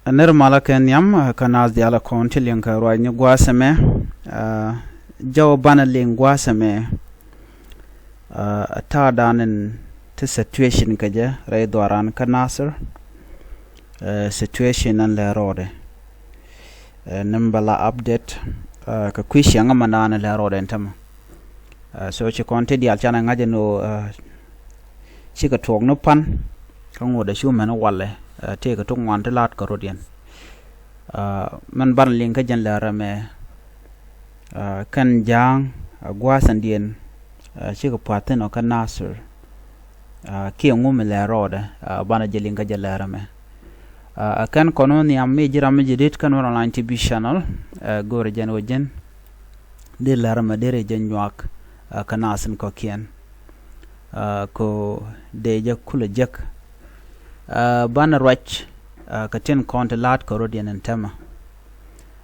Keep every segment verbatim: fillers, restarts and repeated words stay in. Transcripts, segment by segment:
Nir malä kɛ nhiam kä naath diaal kɔn ti liŋ kɛ ruac ni gua̱a̱th ɛmɛ. Jɔw banɛ liŋ gua̱a̱th ɛmɛ. Ta̱a̱ dan in ti situation kɛ jɛ rɛy dhuaran kä Nasir. Situation ɛn lɛ rɔɔdɛ. Nim bala update kɛ kui̱ ciaŋ ma naan lɛ rɔɔdɛ ɛn tämɛ. So ci kɔn ti diaal canɛ ŋa̱c ɛn ɣöö cikɛ tuɔɔk ni pan kä ŋot ɛ cu mɛn walɛ. Tëëkɛ tuk ŋuan ti la̱a̱t kɛ rot yɛn. Mɛn ban liŋ kä jɛn lɛ rɛmɛ kɛn ja̱a̱ŋ gua̱a̱th ɛn diɛn cikɛ pua̱th thin ɔ kä Nasir. Kiɛ ŋu mi lɛ rɔɔdɛ banɛ jɛ liŋ kä jɛ lɛ rɛmɛ. Kɛn kɔn wä nhiam mi ji̱ ram mi ji̱ dit kɛn wä online T V channel. Go̱o̱rɛ jɛn wä jɛn di lɛ rɛmɛ di rɛ jɛ nyuak kä naath in kɔ̱kiɛn. Ko dee jɛ kulɛ jek. Banɛ ruac kɛ tin kɔn ti la̱a̱t kɛ rot yɛn ɛn tämɛ.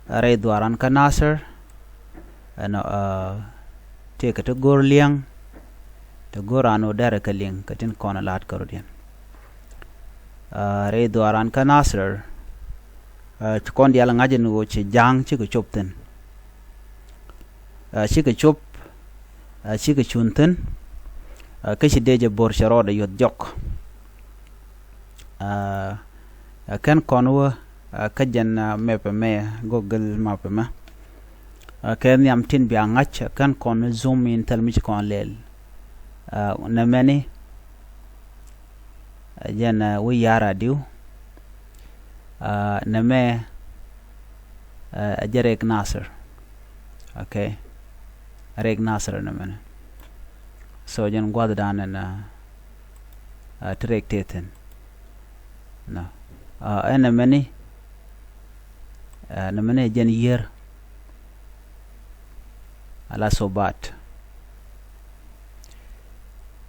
Rɛy dhuaran kä Nasir ɛnɔ tëëkɛ ti go̱r liɛŋ ti go̱r an wä dɛrɛ kɛ liŋ kɛ tin kɔn la̱a̱t kɛ rot yɛn. Rɛy dhuaran kä Nasir ci kɔn diaal ŋa̱c ɛn ɣöö ci ja̱a̱ŋ cikɛ cop thi̱n. Cikɛ cop cikɛ cuŋ thi̱n. Kä ci dee jɛ bo̱r cɛ rɔɔdɛ yuɔth jɔk. Kɛn kɔn wä kä jɛn map ɛmɛ, Google map ɛmɛ. Kɛ nhiam tin bia ŋa̱c kɛn kɔn zoom in thil mi ci kɔn lɛl. Nɛmɛni jɛn wä yar adiw. Nɛmɛ ɛ jɛ rɛk Nasir. Okay. Rɛk Nasir nɛmɛni. So jɛn gua̱th dan ɛn ti rɛk tëë thi̱n. Ɛn nɛmɛni nɛmɛni jɛn yier. Ala sobat.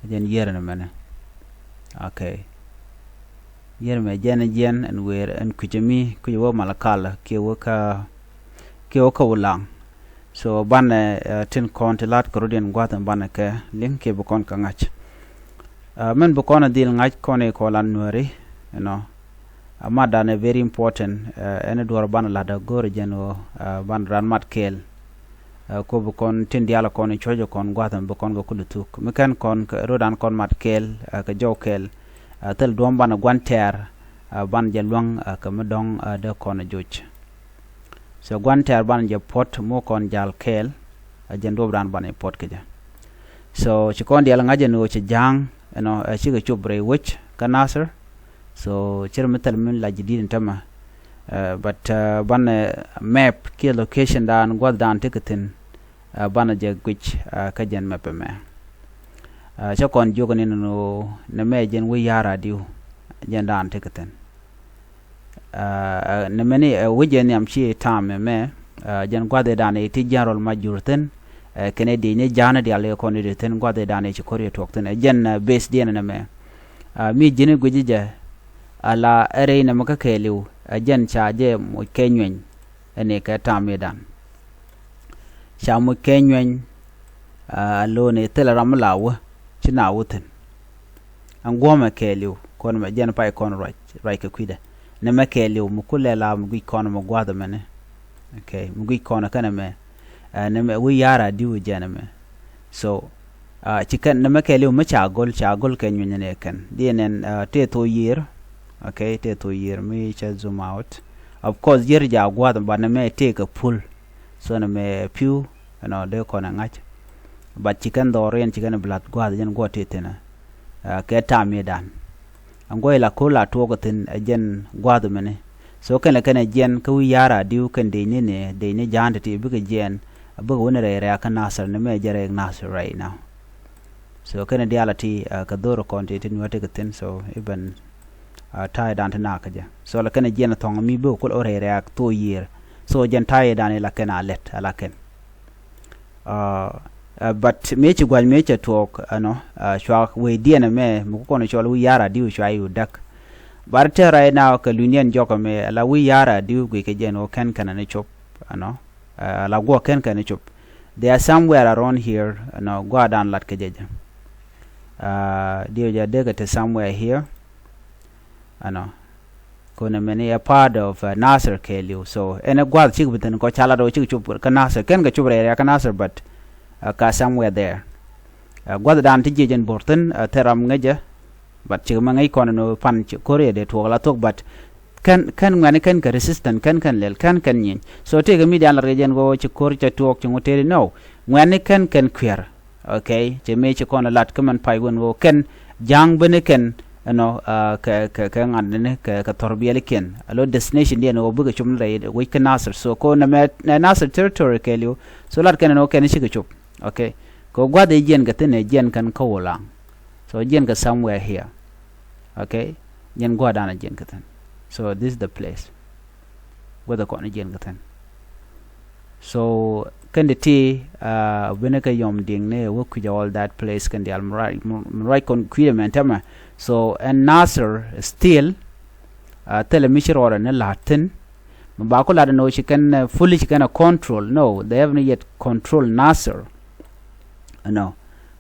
Jɛn yier nɛmɛni. Okay. Yier mɛ jɛn jiɛn ɛn wer ɛn kui̱cä mi kui̱cä wä Malakal kiɛ wä kä kiɛ wä kä Ulaŋ. So banɛ tin kɔn ti la̱a̱t kɛ rot yɛn gua̱th ɛn banɛ kɛ liŋ kiɛ bi kɔn kɛ ŋa̱c. Mɛn bi kɔn ɛ dhil ŋa̱c kɔn i̱ kɔlan nuääri ɛnɔ. Mat dan ɛ very important. Ɛn duɔr banɛ la̱t ɛ go̱o̱rɛ jɛn ɣöö banɛ ran mat kɛɛl. Ko bi kɔn tin diaal kɔn i̱ cuɔ̱cɛ kɔn gua̱th ɛn bi kɔn kɛ kulɛ thuk mi kɛn kɔn rot dan kɔn mat kɛɛl kɛ jɔw kɛɛl. Thil duɔ̱m banɛ gua̱n tɛɛr banɛ jɛ luäŋ kɛ mi dɔ̱ŋ dee kɔn ɛ joc. So gua̱n tɛɛr banɛ jɛ puɔ̱t mi wä kɔn ja̱l kɛɛl. Jɛn duɔ̱p dan banɛ jɛ puɔ̱t kɛ jɛ. So ci kɔn diaal ŋa̱c ɛn ɣöö ci ja̱a̱ŋ ɛnɔ ɛ cikɛ cop rɛy wec kä Nasir. So cir mi thil mi la ji̱ di̱t ɛn tämɛ. But banɛ map kiɛ location dan gua̱th dan tekɛ thi̱n. Banɛ jɛ guic kä jɛn map ɛmɛ. Cä kɔn jiök ni nɛn ɣöö nɛmɛ jɛn wä yar adiw. Jɛn dan tekɛ thi̱n. Nɛmɛni ɛ wi̱c jɛ nhiam ci tam ɛmɛ. Jɛn gua̱th ëë dan ëë ti general ma jur thi̱n. Kɛnɛ di̱c ni ja̱a̱n diaal ëë kɔn i̱ ti thi̱n gua̱th ëë dan ëë ci ko̱r yɛ tuɔɔk thi̱n ɛ jɛn base diɛn nɛmɛ. Mi ji̱n i̱ gui̱c jɛ ala ɛ rɛy nɛmɛ kä kɛɛliw ɛ jɛn ca jɛ moc kɛ nyuɛny. Ɛn i̱ kɛ tam i̱ dan ca moc kɛ nyuɛny. Alo̱o̱n i̱ thilɛ ram mi la wä ci na wä thi̱n. Ɛn guɔ̱mɛ kɛɛliw kɔn mɛ jɛn pay kɔn ruac ruac kɛ kui̱dɛ. Nɛmɛ kɛɛliw mi kulɛ la mi guic kɔn mɛ gua̱th ɛmɛni. Okay, mi guic kɔn kɛn ɛmɛ. Nɛmɛ wä yar adiw jɛn ɛmɛ. So ci kɛn nɛmɛ kɛɛliw mi ca go̱l ca go̱l kɛ nyuɛnyɛ nɛ kɛn diɛ nɛn tëë thok yiër. Okay, tëë thok yiër mi cɛ zoom out. Of course yiër ja gua̱th but nɛmɛ tëë kɛ pul. So nɛmɛ pi̱w ɛnɔ dee kɔn ɛ ŋa̱c. But ci kɛn dhɔriɛn ci kɛn bi la̱th gua̱a̱th jɛn guɔ ti thi̱n. Kɛ tam mi dan ɛn guɔ ila ko̱r la tuɔɔk thi̱n ɛ jɛn gua̱a̱th mini. So kɛn lɛ kɛn ɛ jiɛn kä wi̱i̱ ya̱r a diw kɛn dec ni ni dec ni ja̱a̱n ti ti bikɛ jiɛn. Bikɛ wä ni rɛy rɛ̈ɛ̈k kä Nasir ni mɛ jɛ rɛy Nasir right now. So kɛn diaal a ti kɛ dhor kɔn ti ti nuɛ ti kɛ thi̱n so even ta̱a̱ dan ti nak kä jɛ so la kɛn jiɛn thɔŋ mi bi kul ɔ rɛy rɛ̈ɛ̈k thok yiër. So jɛn ta̱a̱ dan ila kɛn a lɛt ala kɛn. But mëë ci gua̱c mëë cɛ tuɔɔk ɛnɔ cua wee diɛn ɛmɛ mi ku kɔn cɔl wi̱i̱ ya̱r a diw cua i̱ wä däk. But tɛ right now kɛ luny yɛn jɔk ɛmɛ ala wi̱i̱ ya̱r a diw guic kɛ jɛn wä kɛn kɛn ɛn cop ɛnɔ. Ala guɔ kɛn kɛn cop. They are somewhere around here ɛnɔ gua̱a̱r dan lat kɛ jɛ jɛ. Diw jɛ dee kɛ te somewhere here. Ɛnɔ Kɔn mɛni a part of, uh, Nasir kɛɛliw. So ɛn ɛ gua̱th cik bi thin kɔ ca lat ɔ cik cop kä Nasir. Kɛn kɛ cop rɛy rɛy kä Nasir, but, uh, ka somewhere there. Uh, gua̱th dan ti jiec ɛn bo̱r thin, uh, thil ram ŋäcä. But cik mɛ ŋäc kɔn ɛn ɣöö pan ci ko̱r yɛ dee tuɔɔk la thuɔ̱k, but kɛn, kɛn ŋuɛ̈ni kɛn kɛ resistant, kɛn, kɛn lɛl, kɛn, kɛn nyieny. So tëëkɛ media lat kɛ jɛn ɣöö ci ko̱r cɛ tuɔɔk ci ŋut tëëdi, no. Ŋuɛ̈ni kɛn, kɛn kuiɛr. Okay, cɛ mëë ci kɔn lat kä mɛn pay wän ɣöö kɛn ja̱a̱ŋ beni kɛn, you know, uh, kɛ, kɛ, kɛ ŋa̱t nini kɛ, kɛ thɔrbiɛlikiɛn. A lo destination diɛn ɣöö bikɛ cop ni rɛy wec kä Nasir. So ko nɛ mɛ, nɛ Nasir territory kɛɛliw. So lat kɛn ɛn ɣöö kɛn cikɛ cop. Okay. Kɛ gua̱th ɛ jiɛn kɛ thi̱n ɛ jiɛn kɛn kä Wulaŋ. So jiɛn kɛ somewhere here. Okay. Jiɛn gua̱dan ɛ jiɛn kɛ thi̱n. So this is the place. Gua̱th ɛ kɔn ɛ jiɛn kɛ thi̱n. So kɛn di ti, uh, bini kɛ yɔm diŋ ni wä kui̱c all that place kɛn dial mi ruac, mi ruac kɔn kui̱dɛ mɛn tɛmɛ. So ɛn Nasir still, uh, thilɛ mi ci rɔɔdɛ ni la̱t thi̱n. Mi ba ku lat ni wä ci kɛn, uh, fully ci kɛn a control. No, they haven't yet control Nasir. Ɛnɔ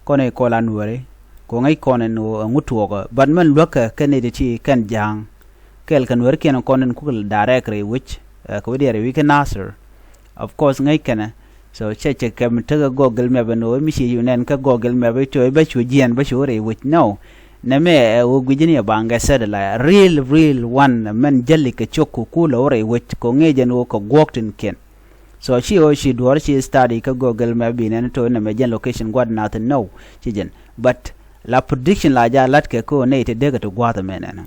kɔn i̱ kɔl a nuääri. Kɛ ŋäc kɔn ɛn ɣöö ɛŋu tuɔɔkä, but mɛn luäkä kɛn nɛy ti ti kɛn ja̱a̱ŋ. Kɛɛl kɛ nuääri kiɛn kɔn ɛn kukɛ direct rɛy wec, eh, kɛ wec diɛɛr rɛy wec kä Nasir. Of course ŋäc kɛnɛ. So cɛ cɛ kɛ mi tekɛ Google Map ɛn ɣöö mi ci yu nɛn kä Google Map i̱ tɔ̱ i̱ bä cu jiɛɛn bä cu rɛy wec, no. Nɛmɛ ɛ ɣöö gui̱cni ɛ baŋ kɛ satellite real, real one mɛn jäli kɛ cok kɛ kulɛ wä rɛy wec kɛ ŋi̱i̱c ɛn ɣöö kɛ guɔ̱ɔ̱k tin kiɛn. So ci ɣöö ci duɔ̱ɔ̱r ci study kä Google Map bi nɛn to̱ nɛmɛ jɛn location gua̱d nath in, no, ci jɛn. But la prediction la ja lat kɛ ko nɛy ti dee kɛ ti gua̱th mɛ nɛn.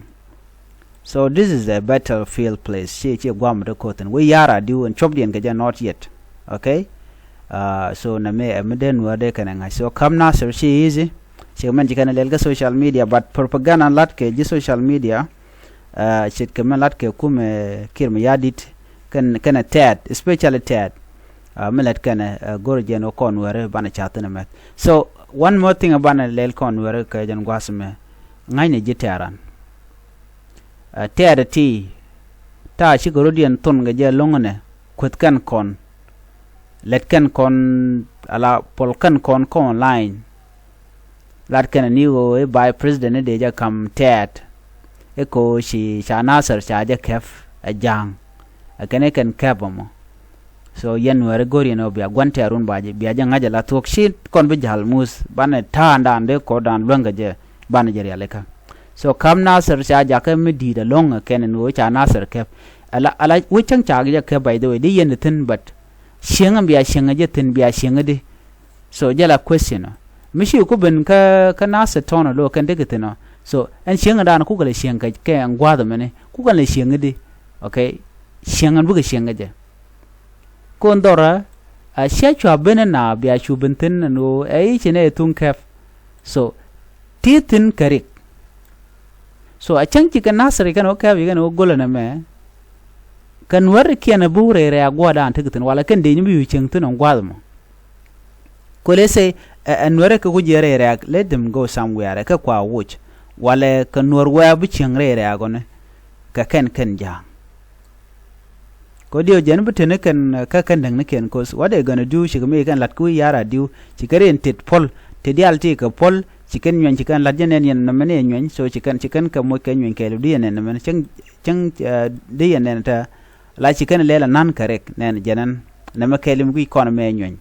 So this is a battlefield place. Ci, ci gua̱a̱m ti ko̱thin. Wi̱i̱ ya̱r a diw in cop diɛn kɛ jɛ not yet. Okay? Uh, so nɛmɛ ɛ mi dee nuäär dee kɛn ɛ ŋa̱c. So Camp Nasir ci easy. Ci mɛn ci kɛn ɛ lɛl kä social media, but propaganda lat kɛ ji̱ social media. Uh, ce̱tkɛ mɛn lat kɛ kumɛ Kiir Mayardit kɛn, kɛn ɛ tɛɛt, especially tɛɛt. Uh, mi lät kɛnɛ, uh, go̱r jɛn ɣöö kɔn weri banɛ ca̱thin ɛmɛ. So one more thing banɛ lɛl kɔn weri kɛ jɛn gua̱a̱th ɛmɛ. Ŋa̱cnɛ ji̱ tɛɛran. Uh, tɛɛt ɛ ti ta̱a̱ cikɛ rɔ̱diɛn thon kɛ jɛ lo̱ŋ ɛnɛ kueth kɛn kɔn. Lät kɛn kɔn ala pɔl kɛn kɔn kɔn online. Lat kɛn ni ɣöö i̱ vice president ni dee jɛ ka̱m tɛɛt. I̱ ko ci ca Nasir ca jɛ kɛp ɛ ja̱a̱ŋ. Ɛ kɛn i̱ kɛn kɛp ɛmɔ. So yɛn nuääri go̱r yɛn ɣöö bia gua̱n tɛɛrun ba jɛ, bia jɛ ŋa̱c ɛ la thuɔ̱k ci kɔn bi ja̱l muth banɛ ta̱a̱ndan dee kɔɔrdan luäŋ kɛ jɛ banɛ jɛ rialikä. So Camp Nasir ca jakä mi di̱i̱t ɛlɔ̱ŋ ɛ kɛn ɛn ɣöö ca Nasir kɛp. Ala, ala wec cäŋ ca jɛ kɛp, by the way, di yɛn ɛ thi̱n, but cieŋ ɛn bia cieŋ ɛ jɛ thi̱n bia cieŋ ɛ di. So jɛ la question ɔ. Mi ci ku ben kä, kä Nasir tɔn ɔ lo̱ kɛn dee kɛ thi̱n ɔ. So ɛn cieŋdan kukɛ lɛ cieŋ kɛ, kɛ ɛn gua̱a̱th ɛmɛni. Kukɛ lɛ cieŋ i̱di. Okay. Cieŋ ɛn bikɛ cieŋ kɛ jɛ. Kon dhɔrä a cia cua ben ɛn a bia cu ben thi̱n ɛn ɣöö ɛ i̱ ci nɛ ɛ thuŋ kɛp. So ti thi̱n kɛ rik. So a cäŋ ci kɛ Nasir kɛn ɣöö kɛp yi kɛn ɣöö go̱lä nɛmɛ. Kɛ nuäär kiɛn ɛ bi wä rɛy rɛy a gua̱a̱dan tekɛ thi̱n walɛ kɛn dee nyi bi yu cieŋ thi̱n ɔn gua̱a̱th ɛmɔ. Kole say ɛ, ɛ nuäärɛ kɛ ku jiɛ rɛy rɛ̈ɛ̈k, let them go somewhere, ɛ kɛ kua woc. Walɛ kɛ nuäär wɛɛ bi cieŋ rɛy rɛ̈ɛ̈k ɔni kɛ kɛn kɛn ja̱a̱ŋ. Kɔ diɛw jɛn bi teni kɛn kä kɛn däŋnikiɛn, cause what they gonna do, cikɛ mi kɛn lat ki wi̱i̱ ya̱r a diw, cikɛ rin tet puɔl, ti diaal ti kɛ puɔl, ci kɛn nyuɛny, ci kɛn lat jɛ nɛn yɛn nɛmɛ ni nyuɛny, so ci kɛn, ci kɛn kɛ moc kɛ nyuɛny kɛɛliw di yɛn nɛn nɛmɛ ni cäŋ, cäŋ, eh, di yɛn nɛn ta. La ci kɛn lɛl a nan kɛ rɛk nɛn jɛn ɛn nɛmɛ kɛɛliw mi kui̱ kɔn mɛ nyuɛny.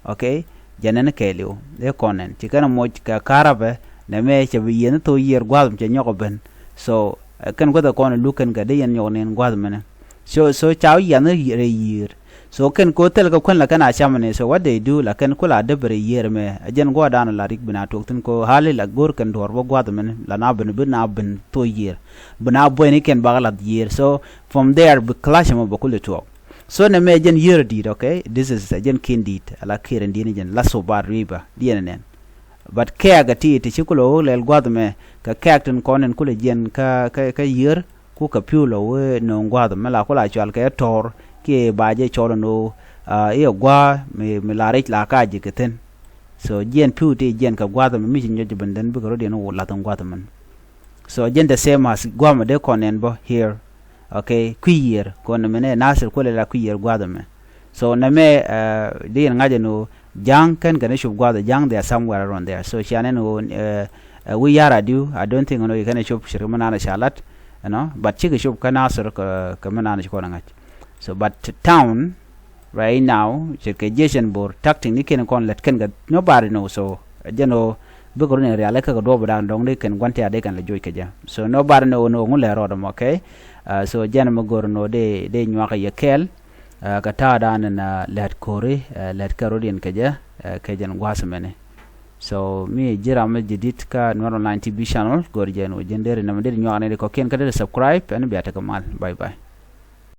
Okay. Jɛn ɛn kɛɛliw ëë kɔn ɛn ci kɛn moc kɛ ka̱rapɛ nɛmɛ cɛ bi yieen thok yiër gua̱a̱th mi cɛ nyɔk ɛ ben. So, eh, kɛn guäth ɛ kɔn ɛ luk kɛn kɛ dee yɛn nyɔk nɛn gua̱a̱th mɛnɛ. So, so ca wä yiɛn rɛy yiër. So kɛn ko thil kɛ kuän la kɛn a cam ni, so what they do la kɛn ku la dep rɛy yiër mɛ. Ɛ jɛn gua̱a̱r dan la rik bin a tuɔk thi̱n ko hali la go̱r kɛn duɔ̱ɔ̱r bä gua̱a̱th mɛnɛ la na ben, bin a ben thok yiër. Bin a buɔyni kɛn bakɛ lath yiër. So from there bi clash mɔ bɛ kulɛ tuɔk. So nɛmɛ jɛn yiër di̱i̱t, okay? This is a jɛn kin di̱i̱t, ala kiɛr in di̱i̱t ni jɛn la sobat riba diɛn nɛn. But kɛɛk a ti ti ci kulɛ wä lɛl gua̱th mɛ kɛ kɛɛk tin kɔn in kulɛ jiɛn kä, kä, kä yiër ku kɛ pi̱w lɔ wee no̱o̱ŋ gua̱th mɛ la kula cual kɛ tɔ̱r kiɛ ba jɛ cɔl in wee, ah, iɛ gua̱a̱ mi, mi la rɛc la ka ji̱ kɛ thi̱n. So jiɛn pi̱w ti jiɛn kɛ gua̱th mɛ mi ci nyɔc ben dhin bikɛ rɔ diɛn wä lath in gua̱th mɛn. So jɛn the same as gua̱a̱ mɛ dee kɔn in bä here. Okay, kui̱ yiër kɔn nɛmɛ nɛ Nasir kuɔlɛ la kui̱ yiër gua̱a̱th ɛmɛ. So nɛmɛ, eh, di yɛn ŋa̱c ɛn ɣöö ja̱a̱ŋ kɛn kɛn cop gua̱a̱th ɛ ja̱a̱ŋ, they are somewhere around there. So cia nɛn ɣöö, eh, eh, wi̱i̱ ya̱r a diw, I don't think ɛn ɣöö yɛ kɛn cop cirk mi naan ɛ ca lat. you know, but cikɛ cop kä Nasir kɛ, kɛ mi naan ci kɔn ɛ ŋa̱c. So but town right now ce̱tkɛ jiecɛn Bor tactic ni kɛn kɔn lät kɛn kɛ, nobody know. So jɛn ɣöö bikɛ run in rial ikä kɛ duɔ̱p dan dɔ̱ŋ di kɛn gua̱n tiaat di kɛn lɛ joc kɛ jɛ. So nobody know, know ŋu lɛ rɔɔdɛ mɔ, okay? Uh, so jɛn mi go̱r nɔ dee, dee nyuakä yɛ kɛɛl. Uh, kɛ ta̱a̱ dan in, uh, lɛt ko̱ri, uh, lɛt kɛ rot in kɛ jɛ, uh, kɛ jɛn gua̱a̱th mɛni. So mi ji̱ ram mi ji̱ dit kä Nuer Online T V channel, go̱r jɛn wä ji̱n deri nɛmɛ deri nyuak ni di kɔkiɛn kä deri subscribe, ɛn bia tekɛ mal. Bye bye.